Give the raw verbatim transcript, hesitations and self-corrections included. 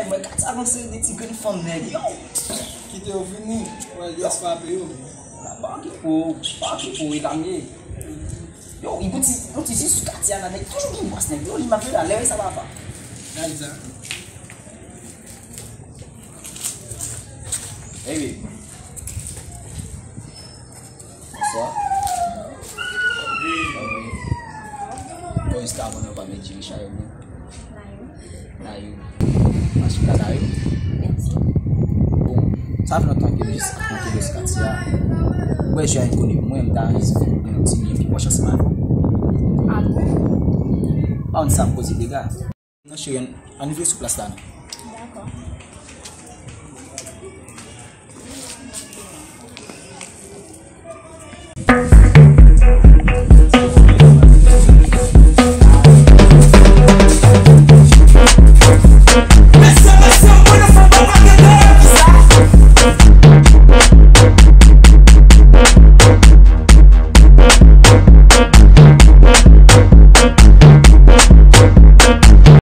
Mwen kat sa konn se de ti grenn fanm nèg. Yo, kite yo vini. Wè, jis frape yo. La pa okipe w, pa okipe w, e la m ye. Yo, yon ti, yon ti jis katye a la, nèg toujou gen bwòs nèg. Yo, li m ap vin la, lè sa papa. Gade sa. Ey, baby. Bonswa. Bon, jiskavan nou pa met Jerry Chariot, non? Nayou. Mache la, Nayou. Mèsi. Bon, sa fè lontan ke m jis ap monte dosye katye a. Mwen jwenn koni pou mwen, m ta renmen si gen yon ti lyen pi pwòch ansanm avè w. A bon? Pa konn sa ap koze dega. Non, cheri, ann, ann vire sou plas la, non. Dakò.